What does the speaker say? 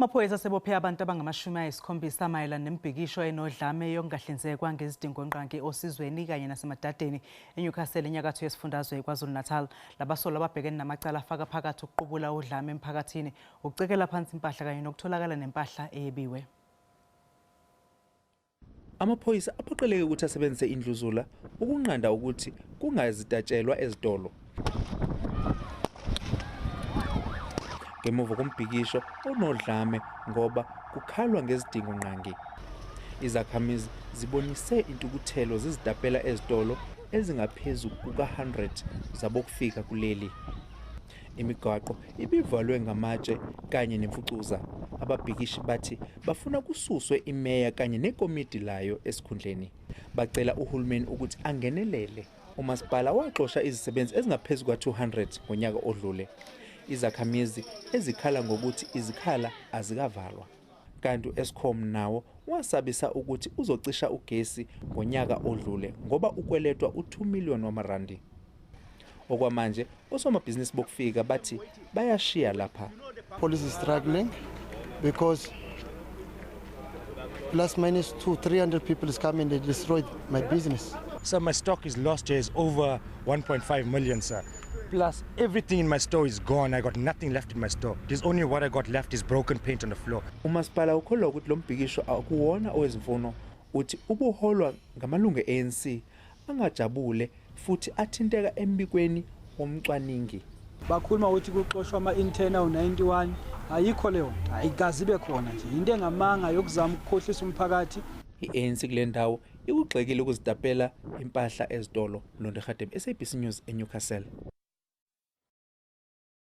Amaphoyisa asebophe abantu abangama-70 mayelana nemibhikisho enodlame yokungahlinzekwa ngezidingongqangi Osizweni kanye naseMadadeni eNewcastle, enyakatho yesifundazwe KwaZulu-Natal. Labasolwa ababhekene namacala afaka phakathi ukuqubula udlame emphakathini, ukucekela phansi impahla kanye nokutholakala nempahla eyebiwe. Amaphoyisa aphoqeleke ukuthi asebenzise indluzula ukunqanda ukuthi kungazitatshelwa ezitolo. Ngemuva kombhikisho onodlame ngoba kukhalwa ngezidingo ngqangi. Izakhamizi zibonise intukuthelo zizitapela ezitolo ezingaphezu kuka-100 zabokufika kuleli. Imigwaqo ibivalwe ngamatshe kanye nemfucuza. Ababhikishi bathi bafuna kususwe imeya kanye nekomidi layo esikhundleni. Bacela uhulumeni ukuthi angenelele. Umasipala waxosha izisebenzi ezingaphezu kwa-200 ngonyaka odlule. Izakhamizi ezikhala ngokuthi izikhala azikavalwa. Kanti u-Eskom nawo wasabisa ukuthi uzocisha ugesi ngonyaka odlule ngoba ukweletwa u-2 million wamarandi. Okwamanje osomabhizinisi bokufika bathi bayashiya lapha. Police is struggling because plus minus 2 300 people is coming, they destroyed my business. So my stock is lost here is over 1.5 million, sir. Plus everything in my store is gone. I got nothing left in my store. There's only what I got left is broken paint on the floor. Umasipala ukholwa ukuthi lo mbhikisho akuwona owezimfuno, uthi ubuholwa ngamalungu e-ANC angajabule futhi athinteka embikweni womcwaningi. Bakhuluma ukuthi kuxoshwa ama-intern awu-91. Ayikho leyo nto, ayikaze ibe khona nje, into engamanga yokuzama ukukhohlisa umphakathi. I-ANC kule ndawo ikugxekile ukuzitapela impahla ezitolo. Mlondi Hadebe, SABC News, eNewcastle.